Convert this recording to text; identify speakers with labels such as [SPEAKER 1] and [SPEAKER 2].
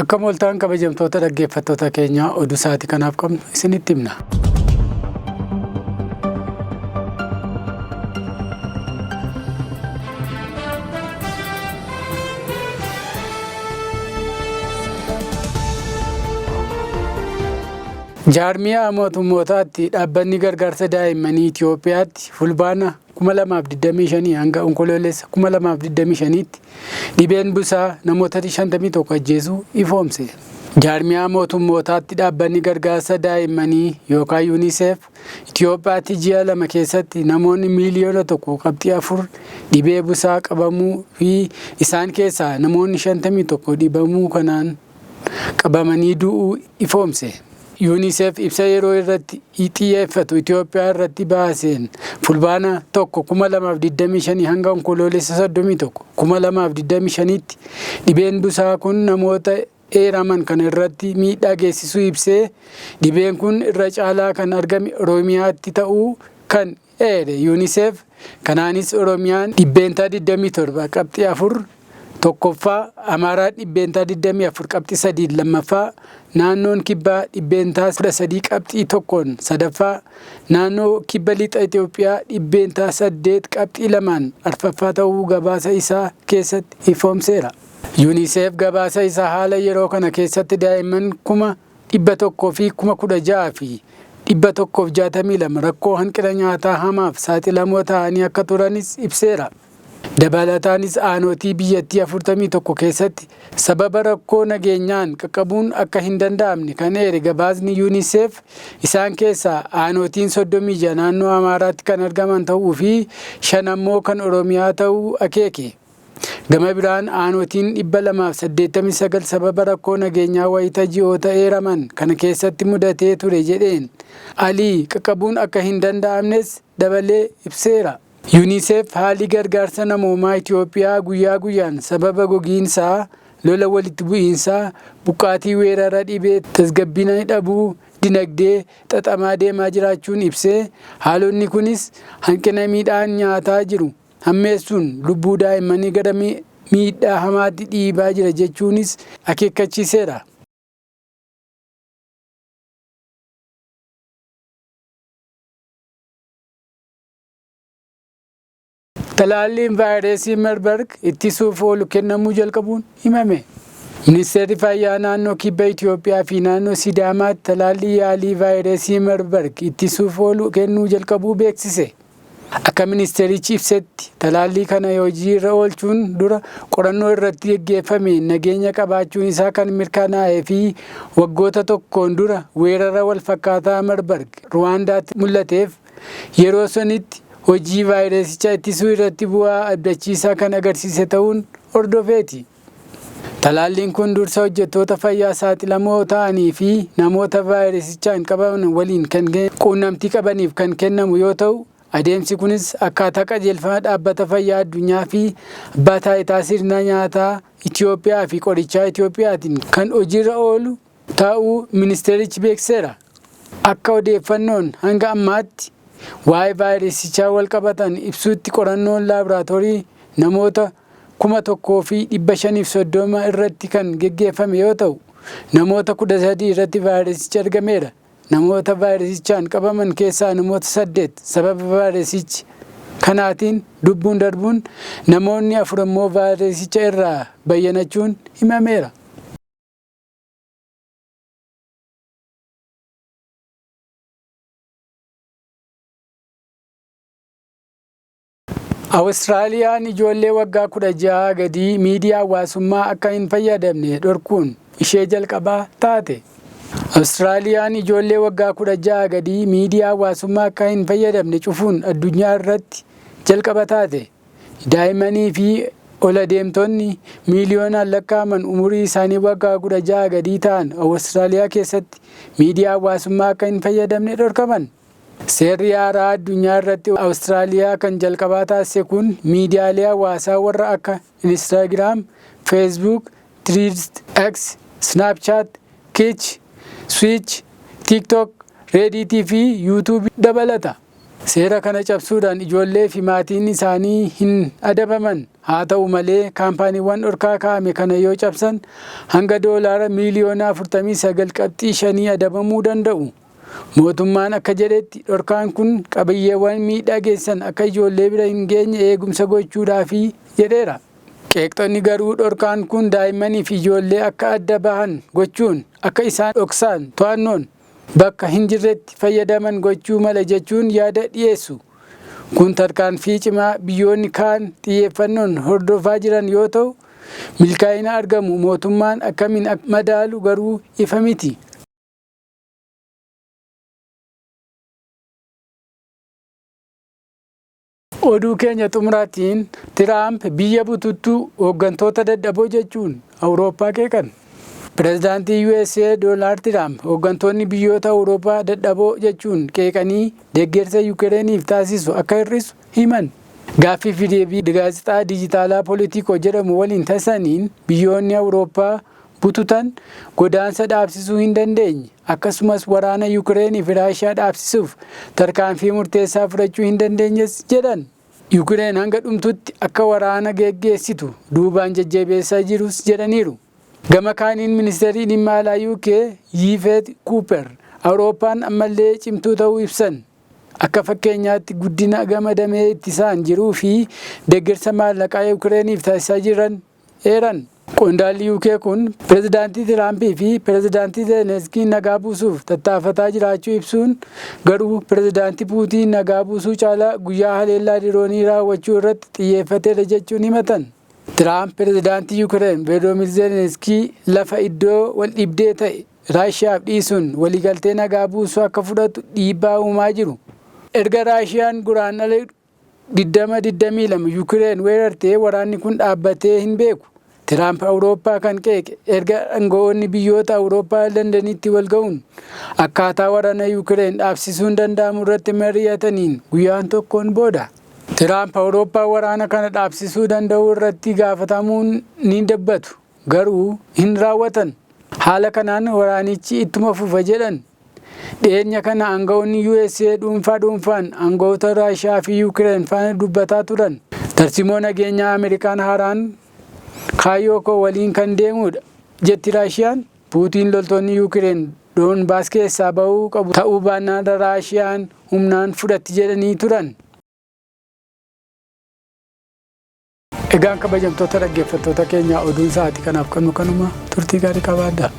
[SPEAKER 1] Akkam ooltaan kabajamtoota dhaggeeffattoota keenyaa oduu sa'aatii kanaaf qabnu isinitti himna. Jaarmiyaa mootummootaatti dhaabbanni gargaarsa daa'immanii Itoophiyaatti fulbaana 2025 hanga onkoloolessa 2025tti dhibeen busaa namoota 51 ajjeesuu ifoomse. Jaarmiyaa mootummootaatti dhaabbanni gargaarsa daa'immanii yookaan UNICEF Itoophiyaatti ji'a lama keessatti namoonni miiliyoona 1.4 dhibee busaa qabamuu fi isaan keessaa namoonni 51 dhibamuu kanaan qabamanii du'uu ifoomse. UNICEF ibsa yeroo irratti xiyyeeffatu Itoophiyaa irratti baaseen Fulbaana 1, 2025 hanga Onkoloolessa 31, 2025tti dhibeen busaa kun namoota eeraman kana irratti miidhaa geessisuu ibsee, dhibeen kun irra caalaa kan argame Oromiyaatti ta'uu kan eere UNICEF, kanaanis Oromiyaan %27 qabxii 4 tokkoffaa, Amaaraan %24 qabxii 3n lammaffaa, Naannoon Kibbaa %13 qabxii 1n sadaffaa, Naannoo Kibba Lixa Itoophiyaa %8 qabxii 2n arfaffaa ta'uu gabaasa isaa keessatti ifoomseera. Unicef gabaasa isaa haala yeroo kana keessatti daa'imman 116,162 rakkoo hanqina nyaataa hamaaf saaxilamoo ta'anii akka turanis ibseera. Dabalataanis aanootii biyyattii 41 keessatti sababa rakkoo nageenyaan qaqqabuun akka hin danda'amne kan eere gabaasni Unicef, isaan keessaa aanootiin 36 naannoo Amaaraatti kan argaman ta'uu fi 5 ammoo kan Oromiyaa ta'uu akeeke. Gama biraan aanootiin 289 sababa rakkoo nageenyaa wayita ji'oota eeraman kana keessatti mudatee ture jedheen alii qaqqabuun akka hin danda'amnes dabalee ibseera. Unicef haalli gargaarsa namoomaa Itoophiyaa guyyaa guyyaan sababa gogiinsaa, lola walitti bu'iinsaa, buqqaatii weerara dhibee, tasgabbina dhabuu dinagdee xaxamaa deemaa jiraachuun ibsee, haalonni kunis hanqina midhaan nyaataa jiru hammeessuun lubbuu daa'immanii gara miidhaa hamaatti dhiibaa jira jechuunis akeekkachiiseera. Talaalliin vaayirasii Marburg ittisuuf oolu kennamuu jalqabuun himame. Ministeerri Fayyaa naannoo Kibba Itoophiyaa fi naannoo Sidaamaatti talaallii yaalii vaayirasii Marburg ittisuuf oolu kennuu jalqabuu beeksise. Akka ministeerichi ibsetti talaallii kana hojii irra oolchuun dura qorannoo irratti geggeeffameen nageenya qabaachuun isaa kan mirkanaa'ee fi waggoota tokkoon dura weerara walfakkaataa Marburg Ruwaandaatti mul'ateef Yeroo sanitti hojii vaayirasicha ittisuu irratti bu'aa abdachiisaa kan agarsiise ta'uun hordofeeti. Talaalliin kun dursa hojjettoota fayyaa saaxilamoo ta'anii fi namoota vaayirasichaan qabaman waliin kan quunnamtii qabaniif kan kennamu yoo ta'u, adeemsi kunis akkaataa qajeelfama Dhaabbata Fayyaa Addunyaa fi Abbaa Taayitaa Sirna Nyaataa Itiyoophiyaa fi Qorichaa Itiyoophiyaatiin kan hojiirra oolu ta'uu ministeerichi beeksiseera. Akka odeeffannoon hanga ammaatti waa'ee vaayirasichaa walqabatan ibsuutti qorannoon laaboraatoorii namoota 1,530 irratti kan geggeeffame yoo ta'u, namoota 13 irratti vaayirasichi argameera. Namoota vaayirasichaan qabaman keessaa namoota 8 sababa vaayirasichi kanaatiin lubbuun darbuun, namoonni 4 ammoo vaayirasicha irraa bayyanachuun himameera. Awustiraaliyaan ijoollee waggaa 16 gadii miidiyaa hawaasummaa akka hin fayyadamne dhorkuun ishee jalqabaa taate. Awustiraaliyaan ijoollee waggaa 16 gadii miidiyaa hawaasummaa akka hin fayyadamne cufuun addunyaa irratti jalqaba taate. Daa'immanii fi ol adeemtonni miiliyoonaan lakkaa'aman umurii isaanii waggaa 16 gadii ta'an Awustiraaliyaa keessatti miidiyaa hawaasummaa akka hin fayyadamne dhorkaman. Seerri haaraa addunyaa irratti Awustiraaliyaa kan jalqabaa taasise kun miidiyaalee hawaasaa warra akka Instagram, Facebook, Threads, X, Snapchat, Kitch, Switch, TikTok, Reddit fi YouTube dabalata. Seera kana cabsuudhaan ijoollee fi maatiin isaanii hin adabaman. Haa ta'u malee, kaampaaniiwwan dhorkaa kaa'ame kana yoo cabsan hanga doolaara miiliyoona 49.5 adabamuu danda'u. Mootummaan akka jedhetti, dhorkaan kun qabiyyeewwan miidhaa geessisan akka ijoollee bira hin geenye eegumsa gochuudhaafi jedheera. Qeeqxonni garuu dhorkaan kun daa'immanii fi ijoollee akka adda bahan gochuun akka isaan dhoksaan to'annoon bakka hin jirretti fayyadaman gochuu mala jechuun yaada dhiyeessu. Kun tarkaanfii cimaa biyyoonni kaan xiyyeeffannoon hordofaa jiran yoo ta'u, milkaa'ina argamu mootummaan akkamiin akka madaalu garuu ifa miti. Oduu keenya xumuraatiin, Tiraamp biyya bututtuu, hooggantoota dadhaboo jechuun Awurooppaa qeeqan. Pireezidaantii USA Doonaald Tiraamp hooggantoonni biyyoota Awurooppaa dadhaboo jechuun qeeqanii deeggarsa Yukireeniif taasisu akka hir'isu himan. Gaaffii fi deebii gaazexaa dijitaalaa Politico jedhamu waliin taasisaniin, biyyoonni Awurooppaa bututan godaansa dhaabsisuu hin dandeenye, akkasumas waraana Yukireenii fi Raashiyaa dhaabsisuuf tarkaanfii murteessaa fudhachuu hin dandeenyes jedhan. Yukireen hanga dhumtutti akka waraana geggeessitu duubaan jajjabeessaa jirus jedhaniiru. Gama kaaniin, ministeerri dhimma alaa UK Yvette Cooper Awurooppaan ammallee cimtuu ta'uu ibsan. Akka fakkeenyaatti guddina gama damee ittisaan jiruu fi deeggarsa maallaqaa Yukireeniif taasisaa jiran eeran. Qondaalli UK kun Pireezidaantii Tiraampii fi Pireezidaantii Zelenskiin nagaa buusuuf tattaafataa jiraachuu ibsuun, garuu Pireezidaantii Puutiin nagaa buusuu caalaa guyyaa haleellaa diroonii raawwachuu irratti xiyyeeffateera jechuun himatan. Tiraamp Pireezidaantii Yukireen Volodymyr Zelenskii lafa iddoo wal dhibdee ta'e Raashiyaaf dhiisuun waliigaltee nagaa buusuu akka fudhatu dhiibbaa uumaa jiru. Erga Raashiyaan Guraandhala 2022 Yukireen weerartee waraanni kun dhaabbatee hin beeku. Tiraamp Awurooppaa kan qeeqe erga aangawoonni biyyoota Awurooppaa Londonitti wal ga'uun akkaataa waraana Yukireen dhaabsisuun danda'amu irratti mari'ataniin guyyaan tokkoon booda. Tiraamp Awurooppaa waraana kana dhaabsisuu danda'uu irratti gaafatamuun ni dubbatu, garuu hin raawwatan. Haala kanaan waraanichi ittuma fufa jedhan. Dhiyeenya kana aangawoonni USA dhuunfaa dhuunfaan aangawoota Raashiyaa fi Yukireen faana dubbataa turan. Tarsiimoo nageenyaa Ameerikaan haaraan kaayyoo koo waliin kan deemudha jetti Raashiyaan. Puutiin loltoonni Yukireen Doonbaas keessaa bahuu qabu, ta'uu baannaan Raashiyaan humnaan fudhatti jedhanii turan. Egaan, kabajamtoota dhaggeeffattoota keenya, oduun sa'aatii kanaaf qabnu kanuma. Turtii gaarii qabaadha.